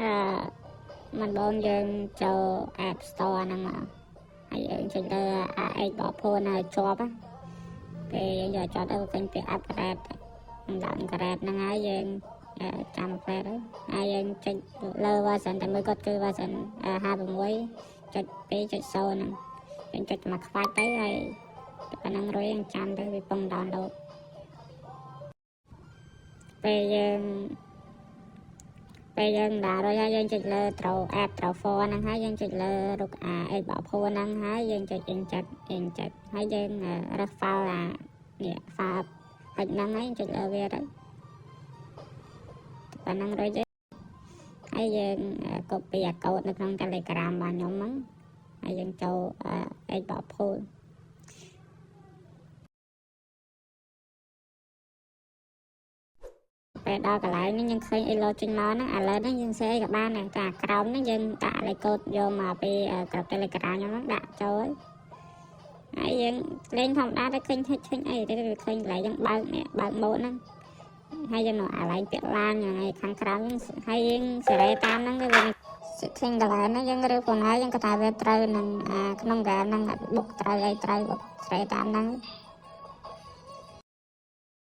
អឺមិនបងយើងចូល App Store ហ្នឹងមកហើយយើងចុចលើអា Xbox Phone ឲ្យជាប់ណាពេលយើងយកជាប់ទៅឃើញពាក្យ upgrade downgrade ហ្នឹងហើយយើងចាំ upgrade ទៅហើយយើងចុចលើ version តែមួយគាត់គឺ version 56.2.0ហ្នឹងយើងចុចមកខ្វាច់ទៅហើយប៉ុណ្ណឹងរួចយើងចាំទៅវាពង download ពេលយើងដល់រួចហើយយើងចុចលើត្រូវ app ត្រូវ for ហ្នឹងហើយយើងចុចលើរូបអា Xbox Phone ហ្នឹងហើយយើងចុច inject inject ហើយយើងរើស file អានេះ file ហើយហ្នឹងហើយចុចលើវាទៅប៉ុណ្ណឹងរួចទេហើយយើង copy អាកូដនៅក្នុង Telegram របស់ខ្ញុំហ្នឹងហើយយើងចូល Xbox Pool ពេលដល់កន្លែងនេះយើងឃើញអីលោចេញមកហ្នឹងឥឡូវហ្នឹងយើងសេអីក៏បានដែរតែក្រោមហ្នឹងយើងដាក់លេខកូដយកមកពីក្រុម Telegram ខ្ញុំហ្នឹងដាក់ចូលហើយយើងលេងធម្មតាទៅឃើញឃើញអីទៅវាឃើញកន្លែងយើងបើកនេះបើកម៉ូតហ្នឹងហើយយើងនៅអាឡែងពាក់ឡានហ្នឹងហើយខាងក្រោមហ្នឹងហើយយើងសេរីតាមហ្នឹងទៅវា setting កន្លែងហ្នឹងយើងរើខ្លួនឯងយើងគាត់ថាវាត្រូវនឹងក្នុងហ្គេមហ្នឹងបុកត្រូវអីត្រូវបុកសេរីតាមហ្នឹង។